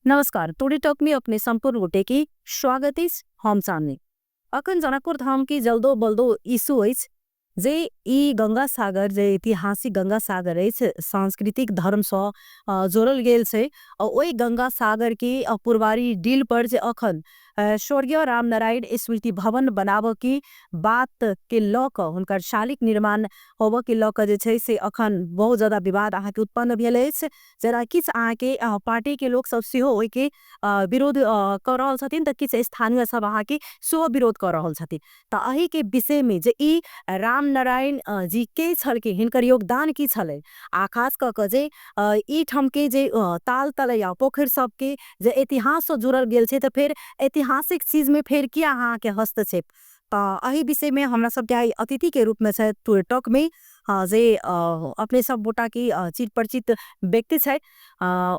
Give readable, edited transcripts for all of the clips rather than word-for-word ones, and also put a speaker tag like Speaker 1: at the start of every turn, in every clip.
Speaker 1: नमस्कार, today talk में अपने संपूर्ण गोटे के स्वागत अछि। हम सामने अखन जनकपुर धाम के जल्दो बल्दो इशू अछि जे ई गंगा सागर जे ऐतिहासिक गंगा सागर अछि, सांस्कृतिक धर्म से जोड़ल गेल छै, ओहि गंगा सागर के पुरवारी डील पर जे अखन स्वर्गीय रामनारायण स्मृति भवन बनाबऽ के बात के लऽ कऽ हुनकर शालिक निर्माण होबऽ के लऽ कऽ जे छै से अखन बहुत ज्यादा विवाद अहाँके उत्पन्न भेल अछि। जेना किछु अहाँके पार्टी के लोक सब सेहो ओहिके विरोध कऽ रहल छथिन तऽ किछु स्थानीय सब अहाँके सेहो विरोध कऽ रहल छथिन। तऽ एहि के विषय में जे ई रामनारायण जी के छलखिन, हिनकर योगदान की छलै, आ खास कऽ कऽ जे ई ठाम के जे ताल तलैया पोखरि सबके जे इतिहास से जुड़ल गेल छै तऽ फेर ऐतिहासिक चीज में फेर की अहाँके हस्तक्षेप, तऽ एहि विषय में हमरा सबके आइ अतिथि के रूप में छथि टुडे टॉक में जे अपने सब गोटा के चिर परिचित व्यक्ति छथि,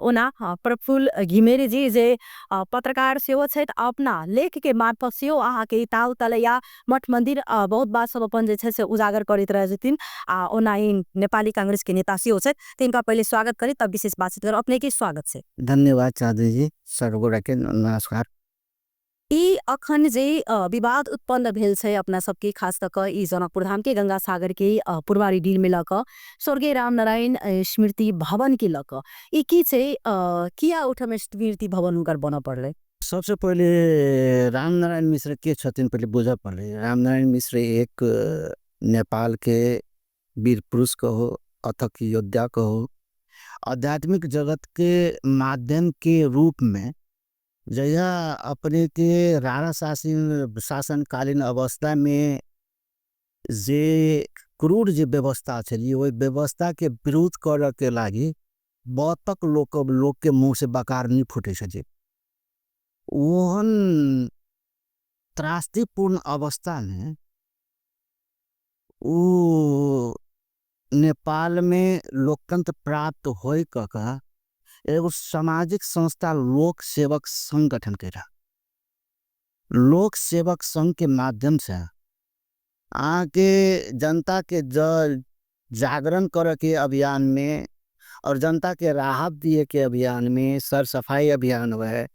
Speaker 1: ओना प्रफुल्ल घिमिरे जी जे पत्रकार सेहो छथि, अपना लेख के मार्फत सेहो अहाँके ताल तलैया मठ मंदिर बहुत बात सब अपन जे छै से उजागर करैत रहै छथिन, आ ओना ई नेपाली कांग्रेस के नेता सेहो छथि। तऽ इनका पहिले स्वागत करी तब विशेष बातचीत करू। अपने के स्वागत छै।
Speaker 2: धन्यवाद चांदनी जी, सर्वगोटा के नमस्कार।
Speaker 1: ई अखन जे विवाद उत्पन्न भेल छै अपना सबके, खास कऽ कऽ ई जनकपुर धाम के गंगा सागर के पुरवारी डील में लऽ कऽ स्वर्गीय रामनारायण स्मृति भवन के लऽ कऽ ई की छै, किया ओहिठाम स्मृति भवन हुनकर बनऽ पड़लै?
Speaker 2: सबसे पहिले रामनारायण मिश्र के छथिन पहिले बुझऽ पड़लै। रामनारायण मिश्र एक नेपाल के वीर पुरुष कहो, अथक योद्धा कहो, आध्यात्मिक जगत के माध्यम के रूप में जहिया अपने के राणा शासनकालीन अवस्था में जे क्रूर जे व्यवस्था छली ओहि व्यवस्था के विरोध करऽ के लागी बहुतक लोक के मुँह से बकार नहीं फूटे छली। ओहन त्रासदीपूर्ण अवस्था में उ नेपाल में लोकतंत्र प्राप्त होय कऽ एगो सामाजिक संस्था लोक सेवक संघ गठन केला। लोक सेवक संघ के माध्यम से आके जनता के जागरण करे के अभियान में और जनता के राहत दिए के अभियान में, सर सफाई अभियान हुए,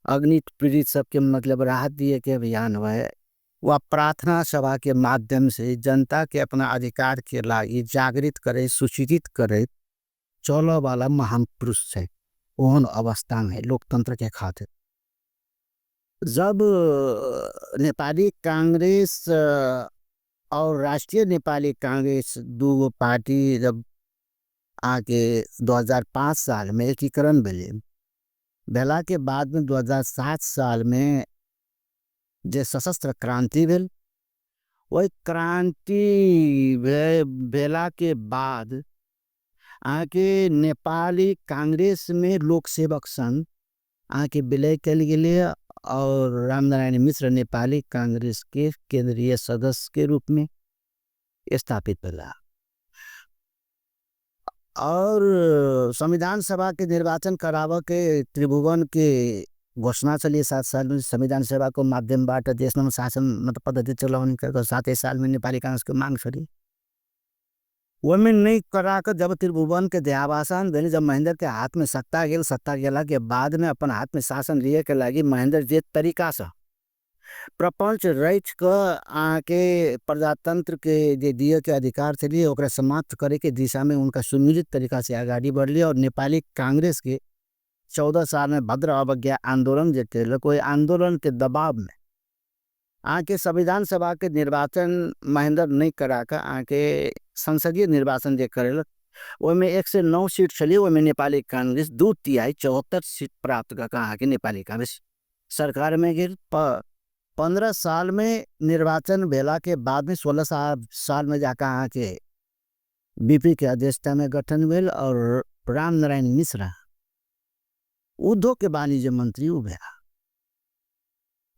Speaker 2: अग्नि पीड़ित सबके मतलब राहत दिए के अभियान हुए, वह प्रार्थना सभा के माध्यम से जनता के अपना अधिकार के लागी जागृत करे, सूचित करे चले वाला महान पुरुष है। ओहन अवस्था में लोकतंत्र के खातिर जब नेपाली कांग्रेस और राष्ट्रीय नेपाली कांग्रेस दू पार्टी जब आके 2005 साल में एकीकरण भेलै, भेला के बाद में 2007 साल में जे सशस्त्र क्रांति भेल, वही क्रांति भेला के बाद आके नेपाली कांग्रेस में लोक सेवक संघ आके विलय कल गेलै और रामनारायण मिश्र नेपाली कांग्रेस के केंद्रीय सदस्य के रूप में स्थापित भेला। और संविधान सभा के निर्वाचन कराव के त्रिभुवन के घोषणा चलिए 7 साल में संविधान सभा को माध्यम बाट देश में शासन मतलब पद्धति चलाउने करके 7 साल में नेपाली कांग्रेस के मांग छली। ओहिमे नहीं करा के जब त्रिभुवन के देहावसान भेल, जब महेंद्र के हाथ में सत्ता गेल, सत्ता गेला के बाद में अपन हाथ में शासन लिए के लागी महेंद्र जे तरीका से प्रपंच रच के आके प्रजातंत्र के जे दिए के अधिकार छली ओकरा समाप्त करे के दिशा में उनका सुनियोजित तरीका से आगाड़ी बढ़ली और नेपाली कांग्रेस के 14 साल में भद्र अवज्ञा आंदोलन जे केलक, ओहि आंदोलन के दबाव में आके संविधान सभा के निर्वाचन महेंद्र नहीं करा के आके संसदीय निर्वाचन जे करेलक, ओहिमे 109 सीट छली, ओहिमे नेपाली कांग्रेस 2/3 74 सीट प्राप्त कऽ के आके नेपाली कांग्रेस सरकार में गेल। 15 साल में निर्वाचन भेला के बाद में 16 साल में जाकर आके बीपी के अध्यक्षता में गठन भेल और रामनारायण मिश्रा उद्योग के वाणिज्य मंत्री उ भेला।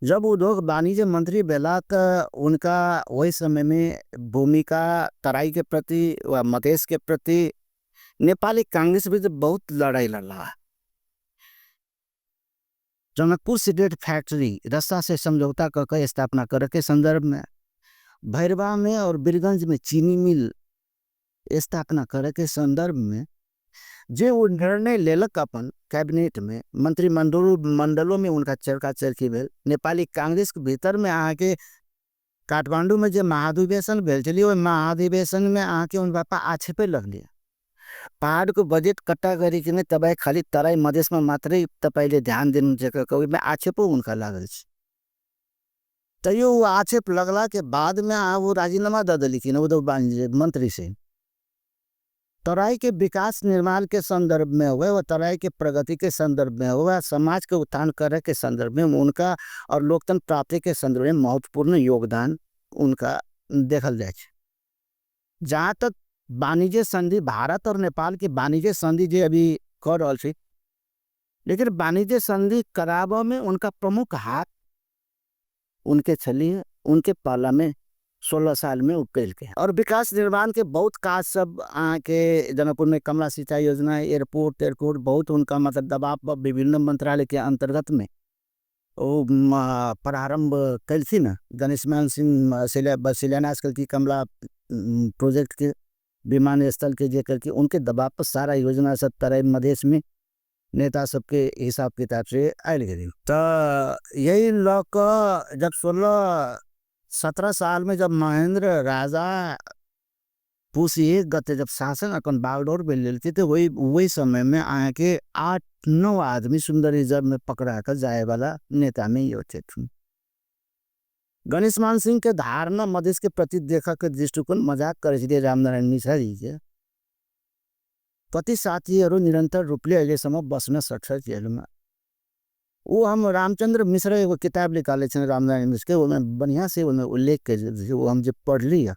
Speaker 2: जब उद्योग वाणिज्य मंत्री भेला तो उनका वही समय में भूमिका तराई के प्रति व मधेश के प्रति नेपाली कांग्रेस भी बहुत लड़ाई लड़ा। जनकपुर सिगरेट फैक्ट्री रस्सा से समझौता करके स्थापना करे के संदर्भ में, भैरवा में और बीरगंज में चीनी मिल स्थापना करे के संदर्भ में जे ओ निर्णय लेलक अपन कैबिनेट में, मंत्रिमंडल मंडलों में उनका चर्का चर्की भेल। नेपाली कांग्रेस के भीतर में अहाँके काठमांडू में जे महाधिवेशन भेल छलै, ओहि महाधिवेशन में अहाँके उनका पर आक्षेपे लगलै। पहाड़ को बजेट कट्टा करी कि नहीं तबाई खाली तराई मधेश में मात्रै तपाईले ध्यान देनु छै, ओहिमे आक्षेपो उनका लागल छै। तैयो वो आक्षेप लगला के बाद में वो राजीनामा दऽ देलखिन उद्धव मंत्री से। तराई के विकास निर्माण के संदर्भ में हुए व तराई के प्रगति के संदर्भ में हुए, समाज के उत्थान करे के संदर्भ में उनका और लोकतंत्र प्राप्ति के संदर्भ में महत्वपूर्ण योगदान उनका देखल जाए छै। जहाँ तक वाणिज्य संधि, भारत और नेपाल के वाणिज्य संधि जे अभी कर रहल छै, लेकिन वाणिज्य संधि कराबऽ में उनका प्रमुख हाथ उनके छलिए, उनके पाला में 16 साल में केलकै। और विकास निर्माण के बहुत काज सब अहाँके जनकपुर में कमला सिंचाई योजना, एयरपोर्ट एयरपोर्ट बहुत उनका मतलब दबाव विभिन्न मंत्रालय के अंतर्गत में वो प्रारंभ कलथिन। गणेशमान सिंह शिलान्यास कलखिन कमला प्रोजेक्ट के, विमानस्थल के जे करके उनके दबाव पर सारा योजना सब तराई मधेश में नेता सबके हिसाब किताब से आयल गेलै। तो यही लऽ कऽ जब 16-17 साल में जब महेंद्र राजा पूस 1 गते जब शासन अपन बागडोर बेल लेलकै, तो वही समय में अहाँके 8-9 आदमी सुंदर रिजर्व में पकड़ा कर जाए वाला नेता में यो थे। गणेशमान सिंह के धारणा मधेश के प्रति देखा के दृष्टिकोण मजाक करे छलै रामनारायण मिश्रा जी के। कति साथीहरू निरंतर रूपले अहिलेसम्म बस्न सक्छ जेलमा। वो हम रामचंद्र मिश्र एगो किताब निकाले छन् रामनारायण मिश्र के, ओहिमे बढ़िया से ओहिमे उल्लेख कयल, वो हम जे पढ़ली है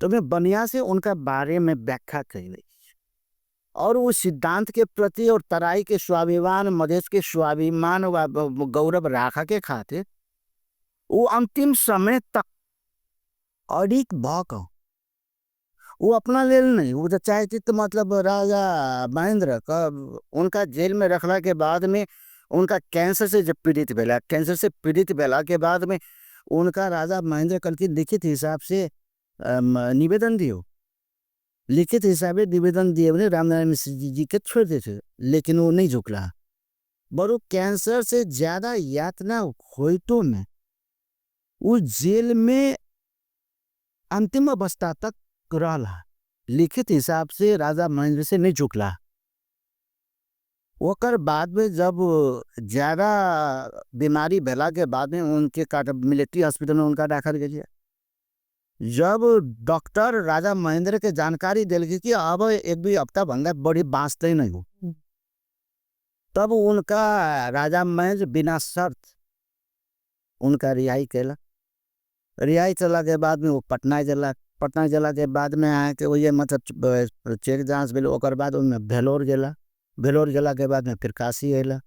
Speaker 2: तो मैं बढ़िया से उनका बारे में व्याख्या कैले और वो सिद्धांत के प्रति और तराई के स्वाभिमान, मधेश के स्वाभिमान व गौरव राखा के खातिर वो अंतिम समय तक अडिग भ कऽ वो अपना लेल नहीं, वो तो चाहती तो मतलब राजा महेंद्र का उनका जेल में रखला के बाद में उनका कैंसर से जब पीड़ित भेला, कैंसर से पीड़ित भेला के बाद में उनका राजा महेंद्र कल की लिखित हिसाब से निवेदन दियो, लिखित हिसाब से निवेदन दिए भने रामनारायण मिश्र जी के छोड़ देते, लेकिन वो नहीं झुकला। बरु कैंसर से ज्यादा यातना होइतो में वो जेल में अंतिम अवस्था तक रहला, लिखित हिसाब से राजा महेंद्र से नहीं झुकला। ओकर बाद में जब ज्यादा बीमारी भेला के बाद में उनके काट मिलिट्री हॉस्पिटल में उनका राखल गेल। जब डॉक्टर राजा महेंद्र के जानकारी देलकै कि अब 1-2 हफ्ता भन्दा बढी बाँच्दै नै हो, तब उनका राजा महेंद्र बिना शर्त उनका रिहाई कैला। रिहाई चला के बाद में वो पटना गेला, पटना गेला के बाद में अहाँके ओहिए मतलब चेक जाँच भेल, ओकर बाद ओहिमे भेलोर गेला, भेलोर गेला के बाद में फिर काशी अयला,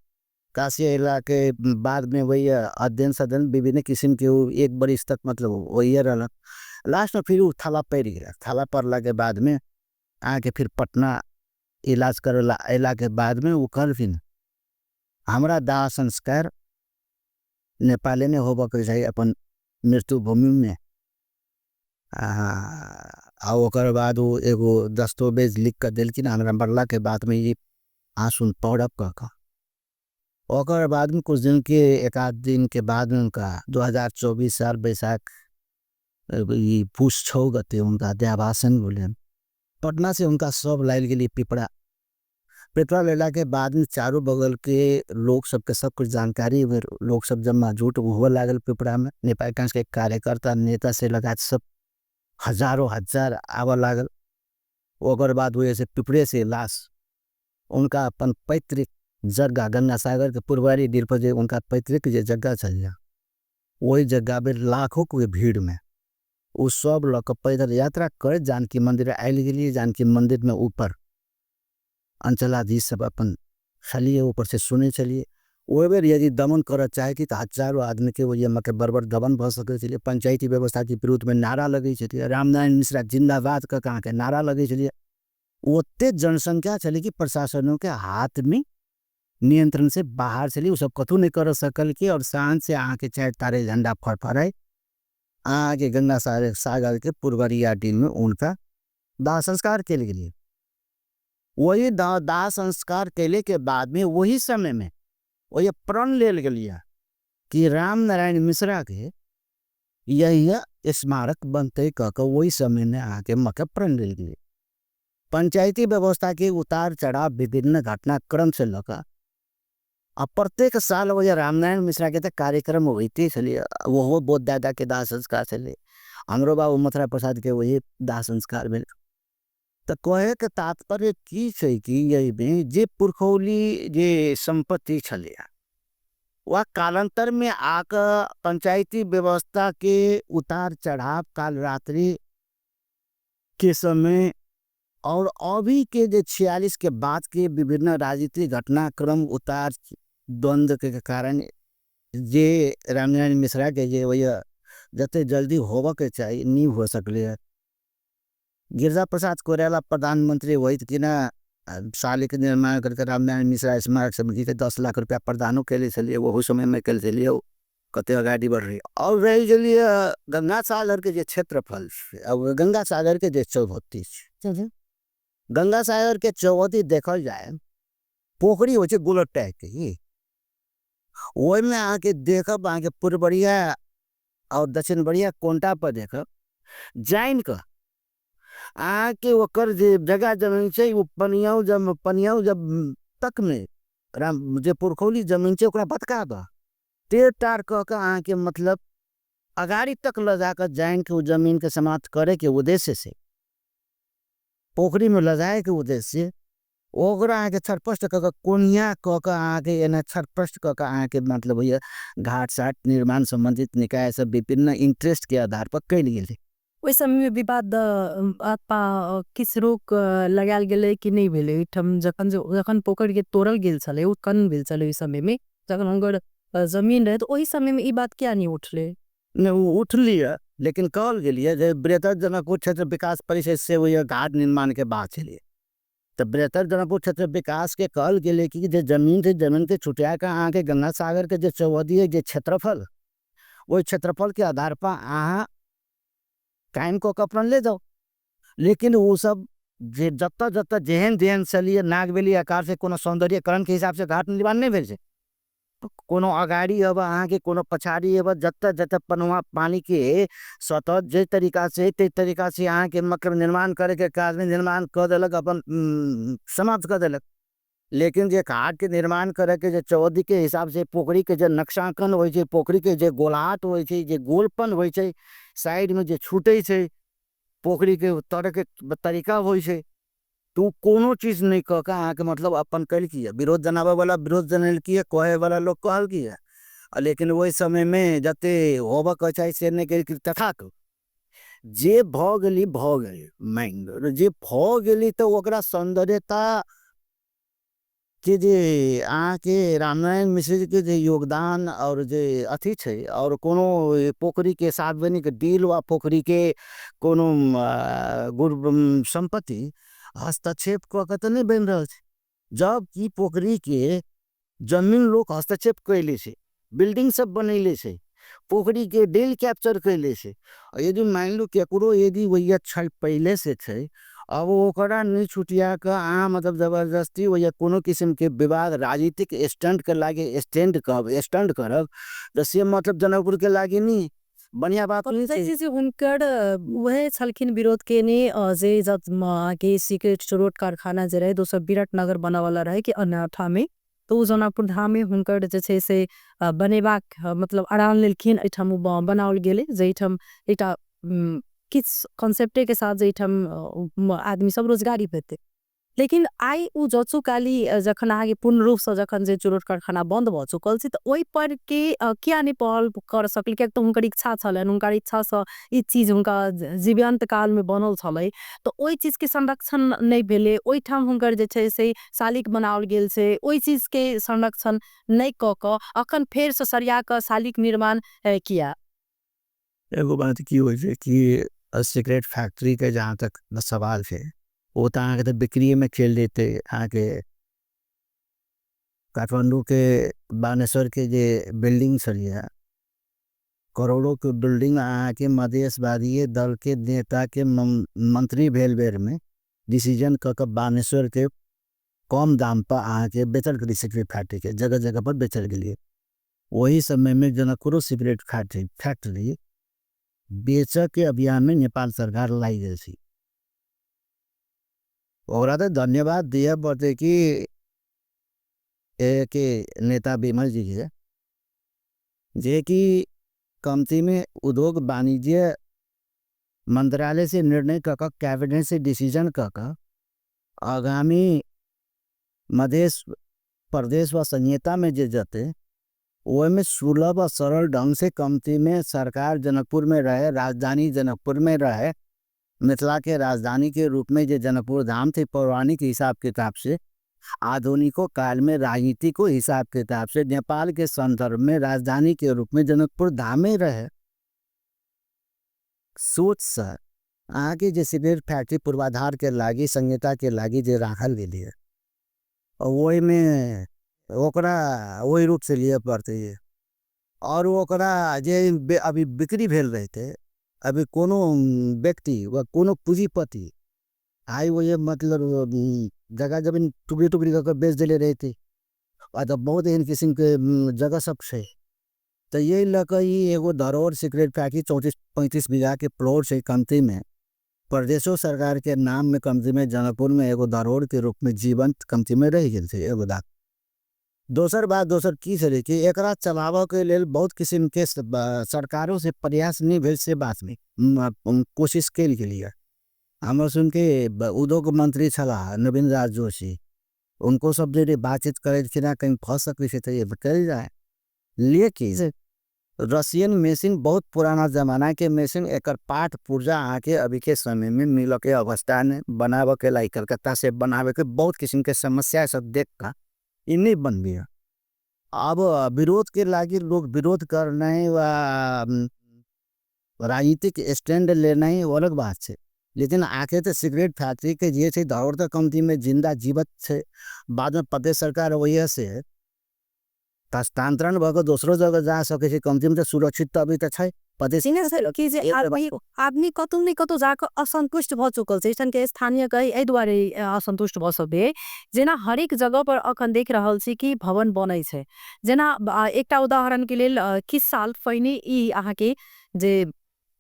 Speaker 2: काशी अयला के बाद में वही अध्ययन सध्ययन विभिन्न किसिम के 1 बरिस तक मतलब वही रहलक। लास्ट में फिर वो थला पड़ि गेल, थला पड़ला के बाद में अहाँके फिर पटना इलाज करेला अयला के बाद में वो कहलखिन हमरा दाह संस्कार नेपाले में होबऽ के चाही अपन मृत्यु भूमि में। आ ओकर बाद वो एगो दस्तावेज लिख कऽ देलखिन हमरा मरला के बाद में ई आंसू पड़ब कऽ कऽ। ओकर बाद में कुछ दिन के 1-8 दिन के बाद में उनका 2024 साल बैसाख पूस 6 गते उनका देहावसान भेलनि। पटना से उनका सब लायल गेली पिपरा, पिपरा लेला के बाद में चारू बगल के लोग सबके सब कुछ जानकारी भेल, लोग सब जम्मा जुट हुए लागल पिपरा में। नेपाल कांग्रेस के कार्यकर्ता नेता से लगायत सब हजारों हजार आबऽ लागल। ओकर बाद वही से पिपरे से लाश उनका अपन पैतृक जगह गंगा सागर के पूर्वारी डीर पर जे उनका पैतृक जे जगह छलिए वही जगह पे लाखों के भीड़ में वो सब लऽ कऽ पैदल यात्रा करैत जानकी मंदिर आयल गेलिए। जानकी मंदिर में ऊपर अंचलाधीश सब अपन छलिए, ऊपर से सुनै छलिए। ओहि बेर यदि दमन करऽ चाहती तऽ हजारों आदमी के वही मतलब बर्बर दमन भऽ सकै छलिए। पंचायती व्यवस्था के विरुद्ध में नारा लगै छलिए, रामनारायण मिश्रा जिंदाबाद कऽ कऽ अहाँके नारा लगै छलिए। ओते जनसंख्या छलै कि प्रशासनों के हाथ में नियंत्रण से बाहर छलै, ओ सब कतहु नहि कर सकल कि। और शान से अहाँके 4 तारे झंडा फड़फड़ाइ अहाँके गंगा सागर के पूर्वरिया डील में उनका दाह संस्कार कयल गेलै। वही दाह संस्कार कैले के बाद में वही समय में वही प्रण लेल गेलिए कि राम नारायण मिश्रा के यही स्मारक बनते कह के वही समय में आके मके प्रण लेल गेलिए। पंचायती व्यवस्था के उतार चढ़ाव विभिन्न घटनाक्रम से लगा आ प्रत्येक साल वही रामनारायण मिश्रा के तो कार्यक्रम होते छलिए, वो बहुत दादा के दाह संस्कार छलिए, हमरो बाबू मथुरा प्रसाद के वही दाह संस्कार भेल। तो कहे के तात्पर्य की छै कि यही में जे पुरखौली जे संपत्ति छलिए वह कालांतर में आकर पंचायती व्यवस्था के उतार चढ़ाव काल रात्रि के समय और अभी के जो 46 के बाद के विभिन्न राजनीतिक घटनाक्रम उतार द्वंद्व के कारण जे रामनारायण मिश्रा के जे वही जते जल्दी होबऽ के चाही नहीं हो सकले है। गिरिजा प्रसाद कोइराला प्रधानमंत्री वही कि ना साल के निर्माण करके रामनारायण मिश्रा स्मारक समिति के 10 लाख रुपया प्रदानो कैले छलिए, वो समय में कैले छलिए, कते अगाडि बढ़ रही। और रह गेलिए गंगा सागर के जे क्षेत्रफल, अब गंगा सागर के जे चौहत्ती, गंगा सागर के चौहत्ती देखल जाए पोखरी हो छे गोलक टाइप के, ओहि में आके देखब आके पूर्वरिया और दक्षिणवरिया कोनटा पर देखब जाइन क आके ओकर जे जगह जमीन छे वो पनियाऊ जब तक में राम जे पुरखौली जमीन छे ओकरा भटका द टेर टार क के आके मतलब अगाड़ी तक ल जाकर जाइन के वो जमीन के समाप्त करे के उद्देश्य से पोखरी में ल जाए के उद्देश्य ओकरा आके छटपट क के कोनिया क के आके एना छटपट क के आके मतलब होइए घाट साट निर्माण संबंधित निकाय सब विभिन्न इंटरेस्ट के आधार पर कैल गेलै।
Speaker 1: ओहि समय में विवाद किस रोक लगायल गेलै कि नहीं भेलै? ओहिठाम जखन पोखरि के तोड़ल गेल छलै, उत्खनन भेल छलै ओहि समय में, जखन हुनकर जमीन रहे तो ओहि समय में ई बात किया नहीं उठलै?
Speaker 2: नहीं, वो उठली है, लेकिन कहल गेलिए जे बृहत्तर जनकपुर क्षेत्र विकास परिषद से वही घाट निर्माण के बात छलिए। तो बृहत्तर जनकपुर क्षेत्र विकास के कहल गेलै कि जे जमीन थे जमीन के छुटिया के अहाँ के गंगा सागर के जे चौहद्दी है, जे क्षेत्रफल, वही क्षेत्रफल के आधार पर अहाँ कायम को कपड़न ले जाओ। लेकिन वो सब जे जत्ता जत्ता जेहन जेहन चलिए नागबेली आकार से कोनो सौंदर्यकरण के हिसाब से घाट निर्माण नहीं भेल छै, कोनो अगाड़ी अब अहाँ के कोनो पछाड़ी अब जत्ता जत्ता पनुआ पानी के सतह जे तरीका से ते तरीका से अहाँ के मतलब निर्माण करे के काज में निर्माण कर देलक, अपन समाप्त कर देलक। लेकिन जे घाट के निर्माण करे के जे चौहद्दी के हिसाब से पोखरी के जे नक्शांकन होइ छै, पोखरी के जे गोलाहट होइ छै, जे गोलपन होइ छै, साइड में जे छूटे छै, पोखरी के तर के तरीका होइ छै, तो कोनो चीज नहीं कह के अहाँ के मतलब अपन कैल की है, विरोध जनावे वाला विरोध जनल की है, कहे वाला लोग कहल की है। लेकिन वही समय में जते होबऽ के चाही से नहीं कैल की। तथापि जे भऽ गेली भऽ गेली, मानि जे भऽ गेली तो ओकरा सौंदर्यता के जे अहाँ के रामनारायण मिश्र के जे योगदान और जे अथी छै, और कोनो पोखरी के सार्वजनिक डील वा पोखरी के कोनो गुरु संपत्ति हस्तक्षेप कऽ के तऽ नहीं बनि रहल छै। जब की पोखरी के जमीन लोग हस्तक्षेप कैले छै, बिल्डिंग सब बनैले छै, पोखरी के डील कैप्चर कैले छै, यदि मान लो केकरो यदि वही छै पहले से छै, अब ओकरा नहीं छुटिया के अहाँ मतलब जबरदस्ती वही कोनो किस्म के विवाद राजनीतिक स्टंट के लागे स्टंट करब तो से मतलब जनकपुर के लागे नहीं बढ़िया बात नहीं छै।
Speaker 1: से हुनकर वह छलखिन विरोध के ने जे जब के सिगरेट चुरोट कारखाना जे रहे दोसर विराट नगर बनावाला रहे कि अनाथा में, तो जनकपुर धाम में हुनकर जे छै से बनेबाक मतलब आराम लेलखिन, एहिठाम ओ बनाओल गेलै जहिठाम एकटा किछु कॉन्सेप्टे के साथ जहिठाम आदमी सब रोजगारी पेतै। लेकिन आइ ओ जचो काली जखन अहाँके पूर्ण रूपसँ जखन जे चुरोट कारखाना बन्द भऽ चुकल छै तऽ ओहि पर के किया नहि पहल कर सकल? कियाक तऽ हुनकर इच्छा छलनि, हुनकर इच्छासँ ई चीज हुनका जीवंत कालमे बनल छलै, तऽ ओहि चीजके संरक्षण नहि भेलै। ओहिठाम हुनकर जे छै से शालिक बनाओल गेल छै, ओहि चीजके संरक्षण नहि कऽ कऽ अखन फेरसँ सरिया कऽ शालिक निर्माण किया?
Speaker 2: एगो बात की होइ छै कि सिगरेट फैक्ट्री के जहाँ तक सवाल छै वो तो अहाँके बिक्री में चलि जेतै। अहाँके काठमांडू के बानेश्वर के जे बिल्डिंग छलिए, करोड़ों के बिल्डिंग अहाँके मधेशवादी दल के नेता के मंत्री भेल बेर में डिसीजन कऽ के बानेश्वर के कम दाम पर अहाँके बेचल गेलै सिगरेट फैक्ट्रीके, जगह जगह पर बेचल गेलियै। ओहि समयमे जनकपुरो सिगरेट फैक्ट्री बेचऽके अभियानमे नेपाल सरकार लागि गेल छै। ओकरा तऽ धन्यवाद दिअ पड़तै कि के नेता विमल जी के, जे कि कमतीमे उद्योग वाणिज्य मंत्रालय से निर्णय कऽ कऽ, कैबिनेट से डिसीजन कऽ कऽ आगामी मधेश प्रदेश व संहितामे जे जते ओहिमे सुलभ आ सरल ढंग से कमतीमे सरकार जनकपुरमे रहे, राजधानी जनकपुरमे रहे, मिथिला के राजधानी के रूप में जे जनकपुर धाम थे पौराणिक हिसाब किताब से, आधुनिको काल में राजनीतिको हिसाब किताब से नेपाल के संदर्भ में राजधानी के रूप में जनकपुर धामे रहे। सोच से अहाँके जे सिगरेट फैक्ट्री पूर्वाधार के लागी संहिता के लागी जे राखल गेली है, ओहिमे ओकरा ओहि रूप से लिए पड़तै। और ओकरा जे अभी बिक्री भेल रहते, अभी कोनो व्यक्ति वा कोनो पूंजीपति आइ वो मतलब जगह जमीन टुकड़ी टुकड़ी करके बेच देले रहते, आ तऽ बहुत एहन किस्म के जगह सब छै। तऽ यही लऽ ई एगो धरोहर सिगरेट फैक्ट्री 34-35 बीघा के प्लॉट छै कमती में, प्रदेशो सरकार के नाम में कमती में जनकपुर में एगो धरोहर के रूप में जीवंत कमती में रह गेल छै एगो दाग। दोसर बात दोसर की छलै कि एकरा चलाबऽ के लेल बहुत किस्म के सरकारों से प्रयास नहीं भेल से बात नहीं, कोशिश कयल गेलियै। हमर सुन के उद्योग मंत्री छलाह नवीन राज जोशी, उनको सब जे बातचीत करै कहीं फंस सकै छै तऽ कयल जाय। लेकिन रशियन मशीन बहुत पुराना जमाना के मशीन, एकर पार्ट पुर्जा अहाँके अभी के समय में मिलऽ के अवस्था नहीं, बनाबऽ के लागि कलकत्ता से बनाबे के बहुत किस्म के समस्या सब देख कऽ ई नहीं बनबी। अब विरोध के लागि लोग विरोध करना वा राजनीतिक स्टैंड लेना ही अलग बात है, लेकिन आके तो सिगरेट फैक्ट्री के जे छै धरोहर तऽ कमती में जिंदा जीवत छै। बाद में प्रदेश सरकार वही से हस्तांतरण भऽ के दोसरो जगह जा सकै छै, कमती में तऽ सुरक्षित तऽ अभी तऽ छै।
Speaker 1: आदमी कतौ ने कतौ जाकऽ असंतुष्ट भऽ चुकल छै। एहिठाम के स्थानीय कही एहि दुआरे असंतुष्ट भऽ सकै, जेना हरेक जगह पर अखन देख रहल छी कि भवन बनै छै। जेना एकटा उदाहरण के लेल किछु साल पहिने ई अहाँके जे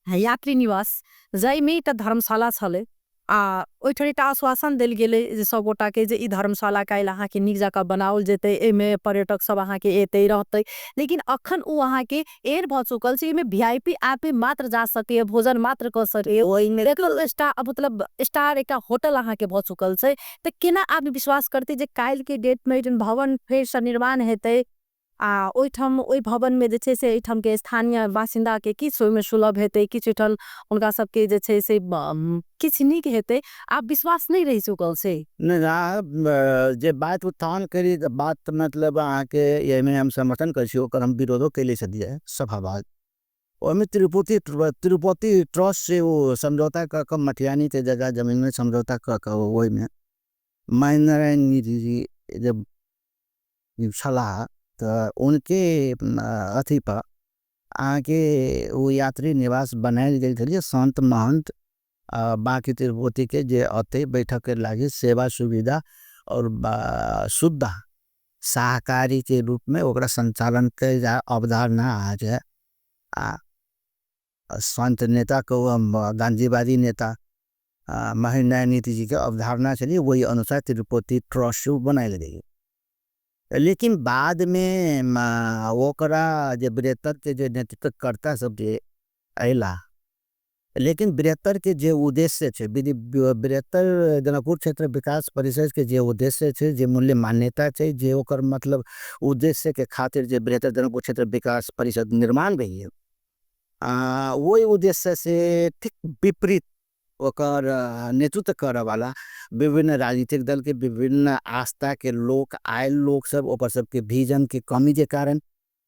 Speaker 1: यात्री निवास जाहिमे एकटा धर्मशाला छलै, आ ओहिठाम एकटा आश्वासन देल गेलै जे सब गोटा के जे ई धर्मशाला काल्हि अहाँके नीक जकाँ बनाओल जेतै, एहिमे पर्यटक सब अहाँके एतै रहतै। लेकिन अखन ओ अहाँके एहन भऽ चुकल छै, एहिमे VIP आदमी मात्र जा सकैए, भोजन मात्र कऽ सकैए, मतलब स्टार एकटा होटल अहाँके भऽ चुकल छै। तऽ केना आदमी विश्वास करतै जे काल्हिके डेटमे एहिठाम भवन फेरसँ निर्माण हेतै आ ओहिठाम ओहि भवनमे जे छै से एहिठामके स्थानीय बासिन्दाके किछु ओहिमे सुलभ हेतै, किछु ओहिठाम हुनका सबके जे छै से किछु नीक हेतै, आब विश्वास नहि रहि चुकल छै।
Speaker 2: नहि, जे बात उत्थान करी बात मतलब अहाँके एहिमे हम समर्थन करै छी, ओकर हम विरोधो कैले छलियै सभाबाद। ओहिमे तिरुपति ट्रस्ट से ओ समझौता कऽ कऽ मटियानी के जगह जमीनमे समझौता कऽ कऽ ओहिमे महेन्द्र नारायण गिरी जी जब छलाह तऽ उनके अथी पर अहाँके ओ यात्री निवास बनायल गेल छलै। संत महंत बाँकी तिरुपति के जे अतै बैठक के लागि सेवा सुविधा और शुद्ध शाकाहारी के रूप में ओकरा संचालन कयल जाय अवधारणा आ जाय। आ संत नेता को गांधीवादी नेता महेन्द्र नारायण जी के अवधारणा छलै, वही अनुसार तिरुपति ट्रस्ट बनायल गेलै। लेकिन बाद में ओकरा जे बृहत्तर के जे नेतृत्वकर्ता सब जे अयला, लेकिन बृहत्तर के जे उद्देश्य छै, बृहत्तर जनकपुर क्षेत्र विकास परिषद के जे उद्देश्य छै, जे मूल्य मान्यता छै, जे ओकर मतलब उद्देश्य के खातिर जे बृहत्तर जनकपुर क्षेत्र विकास परिषद निर्माण भेल, वही उद्देश्य से ठीक विपरीत ओकर नेतृत्व करऽ वाला विभिन्न राजनीतिक दल के विभिन्न आस्था के लोक आयल लोक सब ओकर सबके विजन के कमी के कारण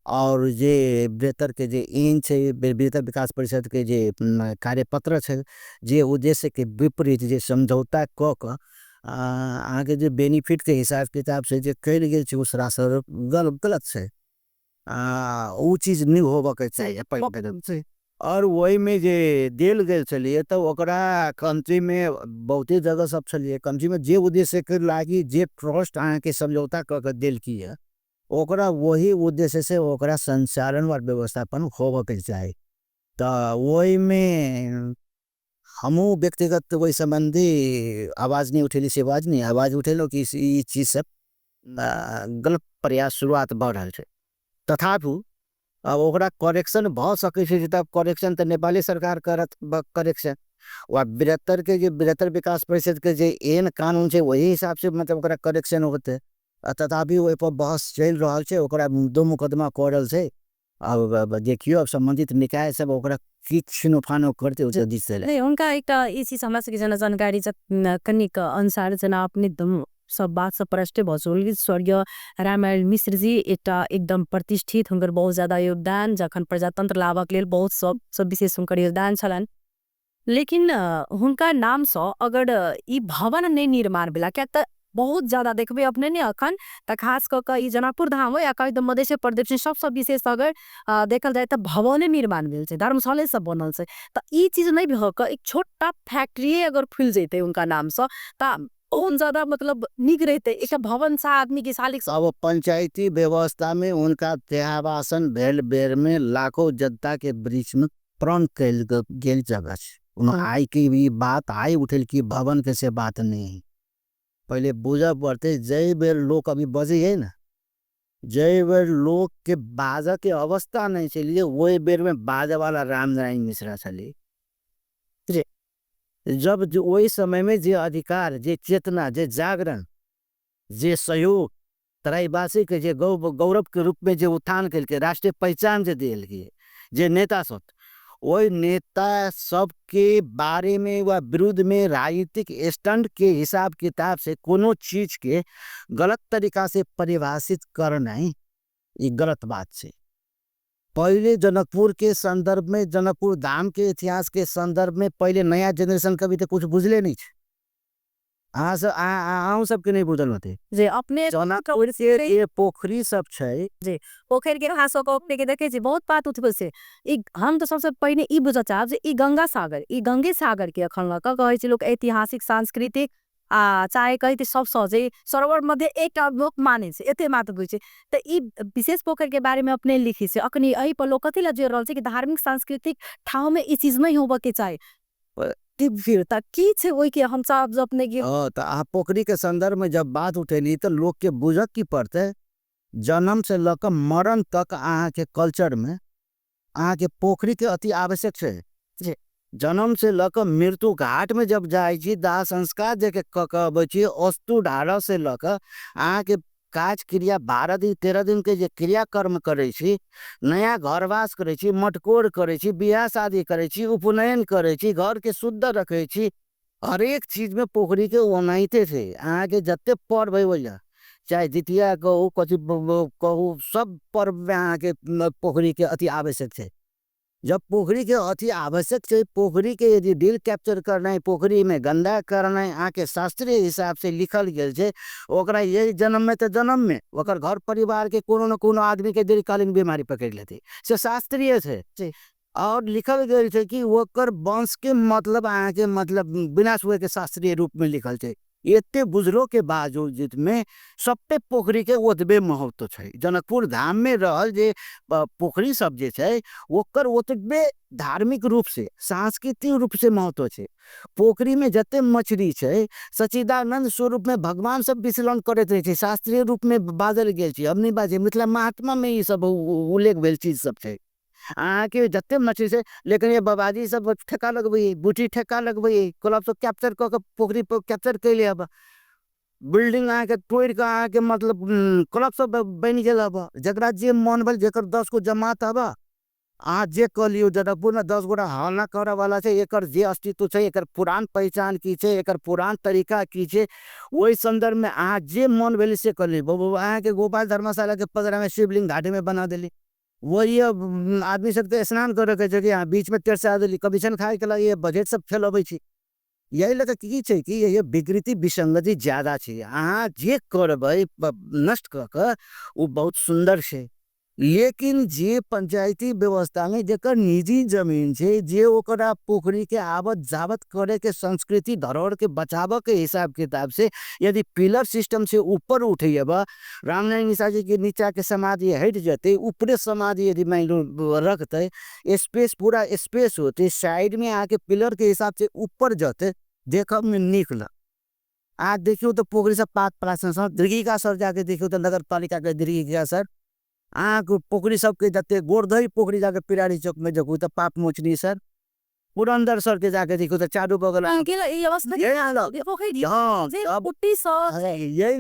Speaker 2: और जे बृहत्तर के जे एन छै, बृहत्तर विकास परिषद के जे कार्यपत्र छै, जे उद्देश्य के विपरीत जे समझौता कऽ कऽ अहाँके जे बेनिफिट के हिसाब किताब से जे कयल गेल छै ओ सरासर गलत छै। ओ चीज नहि होबऽ के चाही। आओर ओहिमे जे देल गेल छलियै तऽ ओकरा कम्तीमे बहुते जगह सब छलियै, कम्तीमे जे उद्देश्यके लागि जे ट्रस्ट अहाँके समझौता कऽ के देलकी है, ओकरा वही उद्देश्य से ओकरा संचालन वा व्यवस्थापन होबऽके चाही। तऽ ओहिमे हमहूँ व्यक्तिगत ओहि सम्बन्धी आवाज नहि उठेली, से आवाज नहि, आवाज उठेलहुँ कि ई चीज सब गलत प्रयास शुरुआत भऽ रहल छै। तथापि आब ओकरा करेक्शन भऽ सकै छै, तऽ करेक्शन तऽ नेपाली सरकार करत करेक्शन, वा बृहत्तरके जे बृहत्तर विकास परिषदके जे एहन कानून छै ओहि हिसाबसँ मतलब ओकरा करेक्शन होतै। तथापि ओहिपर बहस चलि रहल छै, ओकरा मुद्दो मुकदमा कऽ रहल छै। आब देखियौ, आब सम्बन्धित निकाय सब ओकरा की छिनोफानो करतै ओ दिस।
Speaker 1: नहि, हुनका एकटा ई चीज हमरा सबके जेना जानकारी कनिक अनुसार, जेना अपने सब बात सब प्रष्टे भऽ चुकल कि स्वर्गीय रामायण मिश्रजी एकटा एकदम प्रतिष्ठित, हुनकर बहुत ज्यादा योगदान जखन प्रजातंत्र लाबक लेल बहुत सब विशेष हुनकर योगदान छलनि। लेकिन हुनका नामसँ अगर ई भवन नहि निर्माण भेला, कियाक तऽ बहुत ज्यादा देखबै अपने ने अखन तऽ खास कऽ कऽ ई जनकपुर धाम हो या कही तऽ मधेश प्रदेश सबसँ विशेष अगर देखल जाय तऽ भवने निर्माण भेल छै, धर्मशाले सब बनल छै। तऽ ई चीज नहि भऽ कऽ एक छोटा फैक्ट्रिये अगर खुलि जैतै हुनका नामसँ तऽ बहुत ज्यादा मतलब नीक रहितै। एकटा भवन सा आदमी के शालिक।
Speaker 2: अब पंचायती व्यवस्था में उनका देहावासन भेल बेर में लाखों जनता के बीच में प्रण कयल गेल जगह छै। आइ के भी बात आइ उठेल की भवन के से बात नहीं है। पहले बुझऽ पड़ते, जै बेर लोक अभी बजै है ना, जै बेर लोक के बाजऽ के अवस्था नहीं छलिए, वही बेर में बाजऽ वाला रामनारायण मिश्रा छलिए। जब वही समय में जे अधिकार, जे चेतना, जे जागरण, जे सहयोग तराईवासी के जे गौरव के रूप में जे उत्थान कलके, राष्ट्रीय पहचान जे देलके जे नेता सब, ओहि नेता सबके बारे में वा विरुद्ध में राजनीतिक स्टंट के हिसाब किताब से कोनो चीज के गलत तरीका से परिभाषित करना ये गलत बात है। पहले जनकपुर के संदर्भ में, जनकपुर धाम के इतिहास के संदर्भ में पहले नया जनरेशन कभी तो कुछ बुझले नहीं। अहाँ सबके नहीं बुझल होते
Speaker 1: जे अपने
Speaker 2: जनकपुर के पोखरी सब छै।
Speaker 1: जे पोखरि के अहाँ सब अपने के देखे छी बहुत बात उठबै छै। हम तऽ सबसे पहिने ई बुझऽ चाहब जे ई गंगा सागर, ई गंगे सागर के अखन लऽ कऽ कहै छै लोक ऐतिहासिक सांस्कृतिक आ चाहे कहै छै सबसँ जे सरोवर मध्य एकटा लोक मानै छै, एते मात्र बुझै छै। तऽ ई विशेष पोखरि के बारे में अपने लिखी छै, अखनी एहि पर लोक कथी लए जोड़ि रहल छै कि धार्मिक सांस्कृतिक ठाउँ में ई चीज नहीं होबऽ के चाही। तऽ की छै ओहि के हम चाहब अपने के।
Speaker 2: तऽ अहाँ पोखरी के संदर्भ में जब बात उठेली तऽ लोक के बुझऽ की पड़तै, जन्म से लऽ कऽ मरण तक अहाँ के कल्चर में अहाँ के पोखरी के अति आवश्यक छै। जन्म से लऽ कऽ मृत्यु घाट में जब जाइ छी, दाह संस्कार जे के कऽ कऽ अबै छी, अस्तु ढारऽ से लऽ कऽ अहाँ के काज क्रिया 12 दिन 13 दिन के जे क्रियाकर्म करै छी, नया घरवास करै छी, मटकोर करै छी, बियाह शादी करै छी, उपनयन करै छी, घर के शुद्ध रखै छी, हरेक चीज में पोखरी के ओनाहिते छै। अहाँ के जते पर्व है ओइला, चाहे जितिया कहू कथी कहू, सब पर्व में अहाँ के पोखरी के अति आवश्यक छै। जब पोखरी के अति आवश्यक छै, पोखरी के यदि दिल कैप्चर करना है, पोखरी में गंदा करना है, अहाँ के शास्त्रीय हिसाब से लिखल गेल छै, ओकरा ये जन्म में तऽ जन्म में ओकर घर परिवार के कोनो न कोनो आदमी के दीर्घकालीन बीमारी पकड़ लेते, से शास्त्रीय छै। और लिखल गेल छै कि ओकर वंश के मतलब अहाँ के मतलब विनाश हुए के शास्त्रीय रूप में लिखल छै। एते बुझलो के बावजूद में सबे पोखरी के ओतबे महत्व छै। जनकपुर धाम में रहल जे पोखरी सब जे छै ओकर ओतबे धार्मिक रूप से सांस्कृतिक रूप से महत्व छै। पोखरी में जते मछली छै सच्चिदानंद स्वरूप में भगवान सब विचलन करैत रहे छै, शास्त्रीय रूप में बाजल गेल छै। हम नहीं बाजै, मिथिला महात्मा में ई सब उल्लेख भेल चीज सब छै। अहाँ के जते मछली छै, लेकिन ये बाबाजी सब ठेका लगबै, बूटी ठेका लगबै, क्लब सब कैप्चर कऽ के पोखरी पर कैप्चर कैले अब बिल्डिंग अहाँ के तोड़ि कऽ अहाँ के मतलब क्लब सब बनि गेल अब, जकरा जे मन भेल, जेकर 10 गो जमात अब अहाँ जे कऽ लियौ। जनकपुर में 10 गोटा हल्ला करऽ वाला छै, एकर जे अस्तित्व छै, एकर पुरान पहचान की छै, एकर पुरान तरीका की छै, ओहि संदर्भ में अहाँ जे मन भेल से कऽ लियौ। अहाँ के गोपाल धर्मशाला के पदरा में शिवलिंग घाटी में बना देली, वही अब आदमी सब तो स्नान करे के छै कि अहाँ बीच में टेरसा देली, कमीशन खाए के लिए बजट सब फैलबै छी। यही लऽ कऽ की छै कि ये विकृति विसंगति ज्यादा छै। अहाँ जे करबै नष्ट कऽ कऽ ओ बहुत सुन्दर छै। लेकिन जे पंचायती व्यवस्था में जेकर निजी जमीन छै, जे ओकरा पोखरी के आवत जावत करे के संस्कृति धरोहर के बचाव के हिसाब किताब से यदि पिलर सिस्टम से ऊपर उठे बा, रामनारायण मिश्रा जी के नीचा के समाधि हट जते, ऊपरे समाधि यदि मान लो रखते, स्पेस पूरा स्पेस होते, साइड में आके पिलर के हिसाब से ऊपर जते, देखब में निक लग। आज देखियो तो पोखरी सब पात प्राशन दीर्घिका सर जाके देखियो तो नगर पालिका के दीर्घिका सर आँख पोखरी सबके जते गोरधई पोखरी जाके पिरारी चौक में जगू तो पाप मोचनी सर, पुरंदर सर के जाके देखो तो चारू बगल यही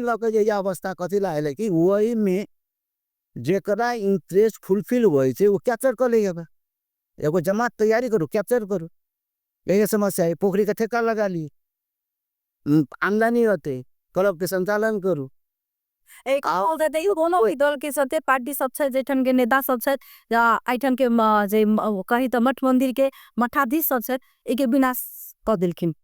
Speaker 2: लग जे अवस्था कथी ला है कि वही में जेकरा इंटरेस्ट फुलफिल हुए छे वो कैप्चर कर ले, एगो जमात तैयारी करू कैप्चर करू। यही समस्या है। पोखरी का ठेका लगा ली, आमदनी होते, क्लब के संचालन करू।
Speaker 1: एक कोनो भी दल के साथे पार्टी सब छै, जेठन के नेता सब छै, एठन के जे कही तो मठ मंदिर के मठाधीश सब छै, एके विनाश क देलखिन।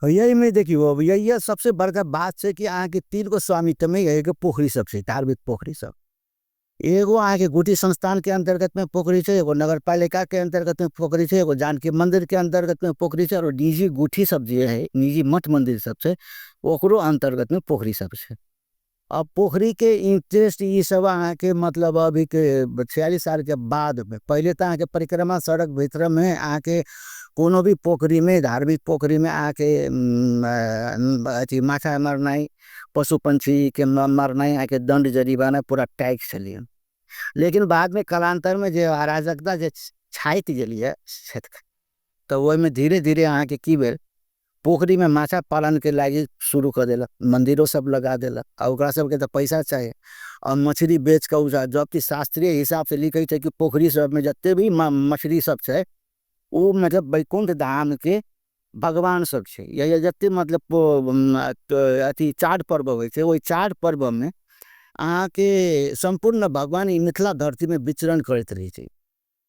Speaker 2: यही में देखियो अब यही सबसे बड़का बात छै कि अहाँ के तीन गो स्वामित्व में एगो पोखरी सब छै, धार्मिक पोखरी सब। एगो अहाँ के गुठी संस्थान के अंतर्गत में पोखरी छै, एगो नगर पालिका के अंतर्गत में पोखरी छै, एगो जानकी मंदिर के अंतर्गत में पोखरी छै, और निजी गुठी सब जे है, निजी मठ मंदिर सब छै, ओकरो अंतर्गत में पोखरी सब छै। अब पोखरी के इंटरेस्ट ये सब अहाँ के मतलब अभी के 46 साल के बाद में, पहले तो अहाँ के परिक्रमा सड़क भीतर में अहाँ के कोनो भी पोखरी में, धार्मिक पोखरी में अहाँ के अथी माछा मारनाइ, पशु पंछी के मारनाइ, अहाँ के दंड जरिमाना पूरा टैक्स छलियै। लेकिन बाद में कालांतर में जे अराजकता जे छाइत गेलियै क्षेत्र, तो ओहिमे धीरे धीरे अहाँ के की भेल, पोखरी में माछा पालन के लागी शुरू कर देलक, मंदिरो सब लगा देलक, आ ओकरा सबके तो पैसा चाहिए और मछली बेच के उजा, जबकि शास्त्रीय हिसाब से लिखे छै कि पोखरी सब में जते भी मछली सब छै वो मतलब वैकुंठ धाम के भगवान सब छै। या जते मतलब अथी चाड पर्व होइ छै, ओहि चाड पर्व में अहाँ के संपूर्ण भगवान ई मिथिला धरती में विचरण करैत रहै छै।